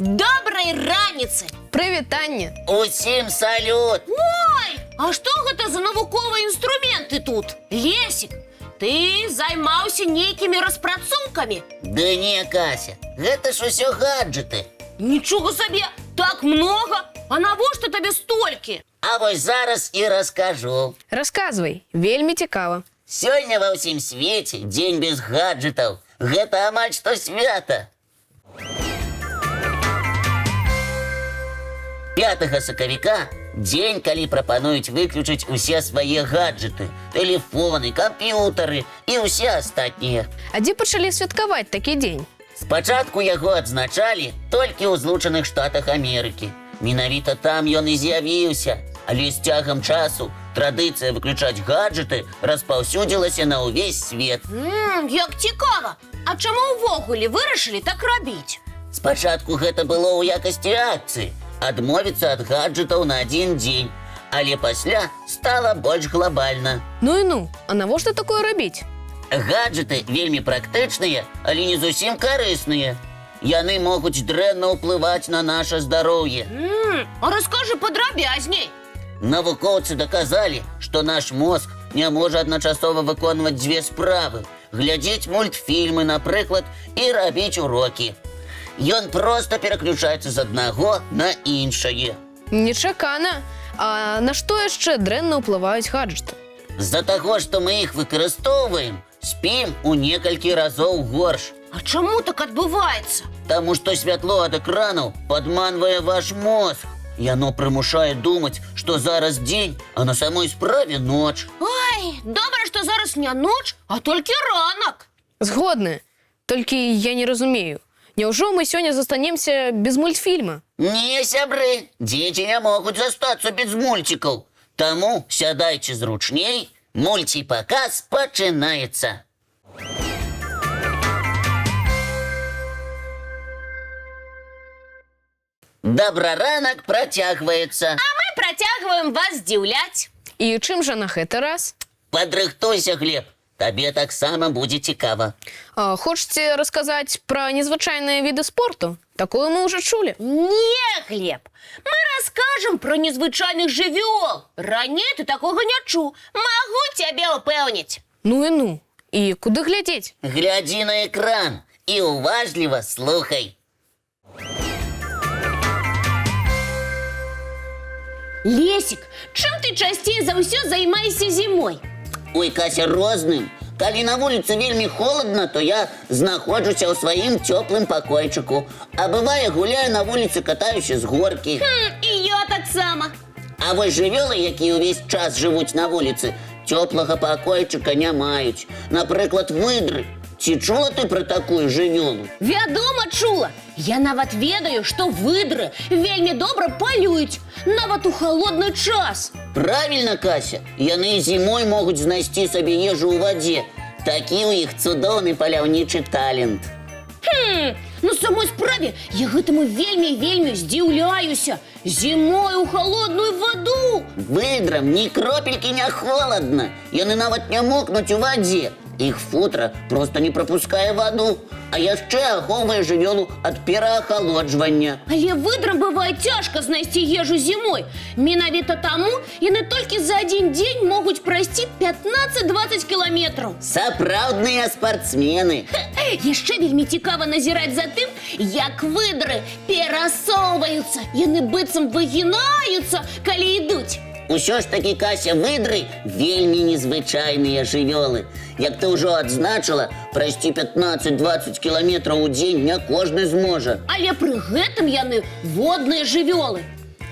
Добрай раніцы! Прывітанне! Усім салют! Ой, а што гэта за навуковыя інструменты тут? Лесік, ты займаўся нейкімі распрацоўкамі. Ды не, Кася, гэта ж усё гаджэты. Нічога сабе, так многа! А навошта табе столькі? А вось зараз і раскажу. Расказвай, вельмі цікава. Сёння ва ўсім свеце дзень без гаджэтаў. Гэта амаль што свята. 5 сакавіка дзень, калі прапануюць выключыць усе свае гаджэты, тэлефоны, камп'ютары і ўсе астатнія. А дзе пачалі святкаваць такі дзень? Спачатку яго адзначалі толькі ў Злучаных Штатах Амерыкі. Менавіта там ён і з'явіўся. Але з цягам часу традыцыя выключаць гаджэты распаўсюдзілася на ўвесь свет. Як цікава! А чаму ўвогуле вырашылі так рабіць? Спачатку гэта было ў якасці акцыі адмовіцца ад гаджэтаў на адзін дзень, але пасля стала больш глобальна. Ну і ну, а навошта такое рабіць? Гаджэты вельмі практычныя, але не зусім карысныя. Яны могуць дрэнна ўплываць на наша здароўе. А раскажы падрабязней. Навукоўцы даказалі, што наш мозг не можа адначасова выконваць дзве справы: глядзець мультфільмы, напрыклад, і рабіць урокі. Ён проста пераключаецца з аднаго на іншае. Нечакана. А на што яшчэ дрэнна ўплываюць гаджэты? З-за таго, што мы іх выкарыстоўваем, спім у некалькі разоў горш. А чаму так адбываецца? Таму што святло ад экранаў падманвае ваш мозг. Яно прымушае думаць, што зараз дзень, а на самой справе ноч. Ой, добра, што зараз не ноч, а толькі ранак. Згодны. Толькі я не разумею. Няўжо мы сёння застанемся без мультфільма? Не, сябры, дзеці не могуць застацца без мульцікаў. Таму сядайце зручней, мульціпаказ пачынаецца. Дабраранак працягваецца. Мы працягваем вас здзіўляць. І чым жа на гэты раз? Падрыхтуйся, Глеб, табе таксама будзе цікава. А, хочаце расказаць пра незвычайныя віды спорту? Такое мы ўжо чулі. Не, Глеб, мы раскажам пра незвычайных жывёл. Раней ты такога не чуў. Магу цябе ўпэўніць. Ну і ну. І куды глядзець? Глядзі на экран і уважліва слухай. Лесік, чым ты часцей за ўсё займаешся зімой? Ой, Кася, розным. Калі на вуліцы вельмі холадна, то я знаходжуся ў сваім цёплым пакойчыку. А бывае, гуляю на вуліцы, катаюся з горкі. І я таксама. А вось жывёлы, якія ўвесь час жывуць на вуліцы, цёплага пакойчыка не маюць. Напрыклад, выдры. Ці чула ты пра такую жывёлу? Вядома, чула. Я нават ведаю, што выдры вельмі добра палююць, нават у халодны час. Правільна, Кася, яны і зімой могуць знайсці сабе ежу ў вадзе. Такі ў іх цудоўны паляўнічы талент. На самой справе я гэтаму вельмі вельмі здзіўляюся. Зімой у халодную ваду. Выдрам ні кропелькі не холадна. Яны нават не мокнуць у вадзе. Іх футра проста не прапускае ваду, а яшчэ ахоўвае жывёлу ад пераахалоджвання. Але выдрам бывае цяжка знайсці ежу зімой. Менавіта таму яны толькі за адзін дзень могуць прайсці 15-20 кіламетраў. Сапраўдныя спартсмены. Яшчэ вельмі цікава назіраць за тым, як выдры перасоўваюцца. Яны быццам выгінаюцца, калі ідуць. Усё ж такі, Кася, выдры вельмі незвычайныя жывёлы. Як ты ўжо адзначыла, прайсці 15-20 кіламетраў у дзень не кожны зможа. Але пры гэтым яны водныя жывёлы.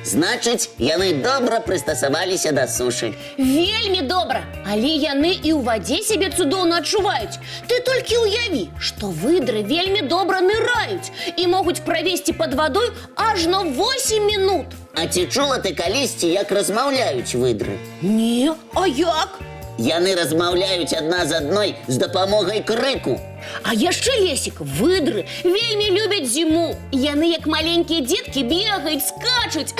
Значыць, яны добра прыстасаваліся да сушы. Вельмі добра, але яны і ў вадзе сябе цудоўна адчуваюць. Ты толькі ўяві, што выдры вельмі добра ныраюць і могуць правесці пад вадой ажно 8 мінут. А ці чула ты калісьці, як размаўляюць выдры? Не, а як? Яны размаўляюць адна з адной з дапамогай крыку. А яшчэ, Лесік, выдры вельмі любяць зіму. Яны, як маленькія дзеткі, бегаюць, скачуць,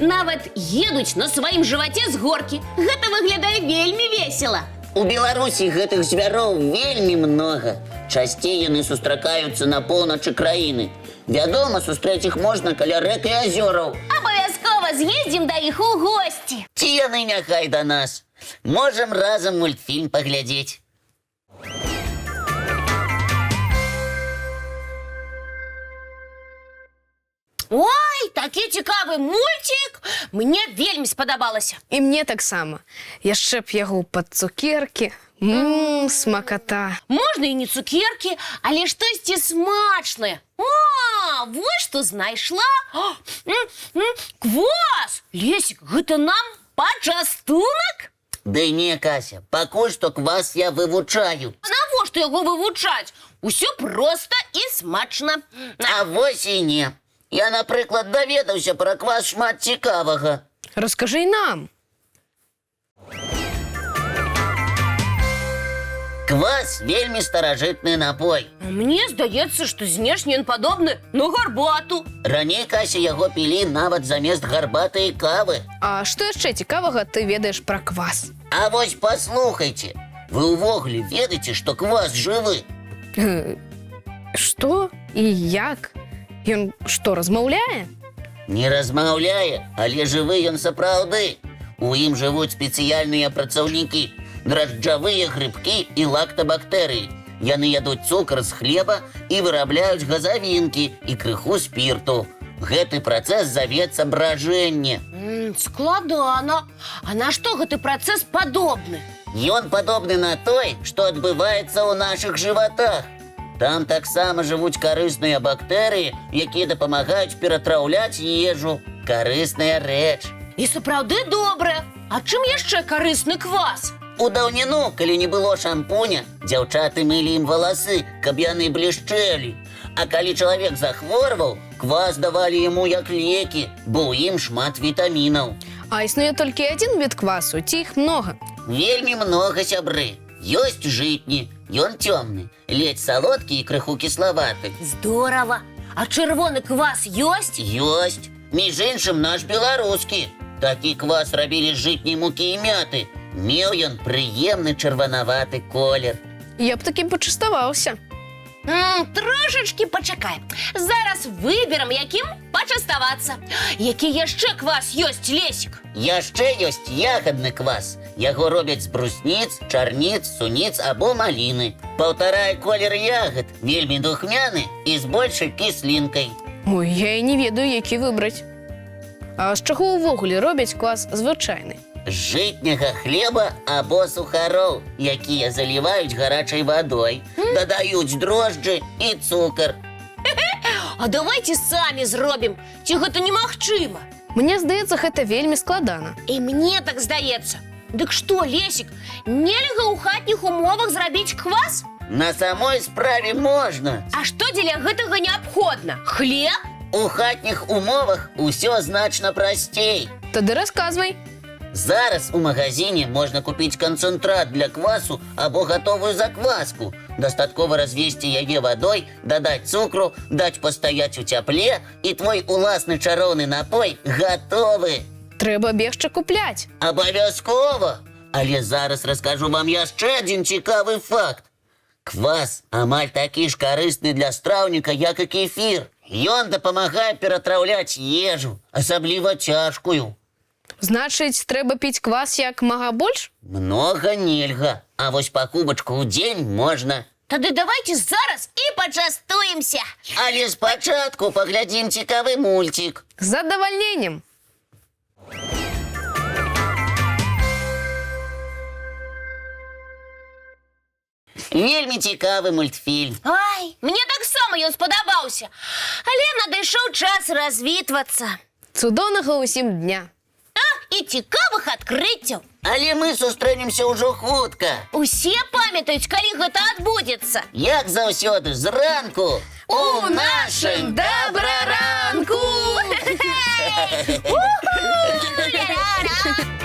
нават едуць на сваім жываце з горкі. Гэта выглядае вельмі весела. У Беларусі гэтых звяроў вельмі многа. Часцей яны сустракаюцца на поўначы краіны. Вядома, сустрэць іх можна каля рэк і азёраў. Абавязкова з'ездзім да іх у госці. Ці яны няхай да нас. Можам разам мультфільм паглядзець. Ой, такі цікавы мульцік! Мне вельмі спадабалася. І мне таксама. Яшчэ б яго пад цукеркі. Мм, смаката. Можна і не цукеркі, але штосьці смачнае. О, вось што знайшла. О, квас! Лесік, гэта нам пачастунак? Ды не, Кася, пакуль што квас я вывучаю. А навошта яго вывучаць? Усё проста і смачна. А вось і не. Я, напрыклад, даведаўся пра квас шмат цікавага. Раскажы і нам. Квас вельмі старажытны напой. Мне здаецца, што знешне ён падобны на гарбату. Раней, Кася, яго пілі нават замест гарбаты і кавы. А што яшчэ цікавага ты ведаеш пра квас? А вось паслухайце, вы ўвогуле ведаеце, што квас жывы? Што і як? Ён што, размаўляе? Не размаўляе, але жывы ён сапраўды. У ім жывуць спецыяльныя працаўнікі, дражджавыя грыбкі і лактабактэрыі. Яны ядуць цукар з хлеба і вырабляюць газавінкі і крыху спірту. Гэты працэс завецца бражэнне. Складана. А на што гэты працэс падобны? Ён падобны на той, што адбываецца ў нашых жыватах. Там таксама жывуць карысныя бактэрыі, якія дапамагаюць ператраўляць ежу. Карысная рэч. І сапраўды добра. А чым яшчэ карысны квас? У даўніну, калі не было шампуня, дзяўчаты мылі ім валасы, каб яны блішчэлі. А калі чалавек захворваў, квас давалі яму як лекі, бо ў ім шмат вітамінаў. А існуе толькі адзін від квасу, ці іх многа? Вельмі многа, сябры. Ёсць жытні, ён цёмны, ледзь салодкі і крыху кіславаты. Здорава. А чырвоны квас ёсць? Ёсць. Між іншым, наш беларускі. Такі квас рабілі з жытняй мукі і мяты. Меў ён прыемны чырванаваты колер. Я б такім пачаставаўся. Трошачкі пачакай. Зараз выберам, якім пачаставацца. Які яшчэ квас ёсць, Лесік? Яшчэ ёсць ягадны квас. Яго робяць з брусніц, чарніц, суніц або маліны. Паўтарае колер ягад, вельмі духмяны і з большай кіслінкай. Ой, я і не ведаю, які выбраць. А з чаго ўвогуле робяць квас звычайны? З жытняга хлеба або сухароў, якія заліваюць гарачай вадой, дадаюць дрожджы і цукар. А давайте самі зробім. Ці гэта немагчыма? Мне здаецца, гэта вельмі складана. І мне так здаецца. Дык што, Лесік, нельга ў хатніх умовах зрабіць квас? На самой справе можна. А што дзеля гэтага неабходна? Хлеб? У хатніх умовах усё значна прасцей. Тады расказвай. Зараз у магазине можна купіць канцэнтрат для квасу або гатовую закваску. Дастаткова развесці яе вадой, дадаць цукру, даць пастаяць у цяпле, і твой уласны чароўны напой гатовы. Трэба бегчы купляць. Абавязкова! Але зараз раскажу вам яшчэ адзін цікавы факт. Квас амаль такі ж карысны для страўніка, як і кефір. Ён дапамагае ператраўляць ежу, асабліва цяжкую. Значыць, трэба піць квас як мага больш? Многа нельга, а вось па кубачку ў дзень можна. Тады давайте зараз і пачастуемся. Але спачатку паглядзім цікавы мульцік. З задавальненнем. Вельмі цікавы мультфільм. Ай, мне таксама ён спадабаўся. Але надышоў час развітвацца. Цудоўнага ўсім дня. А, і цікавых адкрыццяў. Але мы сустрэнемся ўжо хутка. Усе памятаюць, калі гэта адбудзецца. Як заўсёды, зранку У нашым добраранку! Уху! Ля-ля-ля!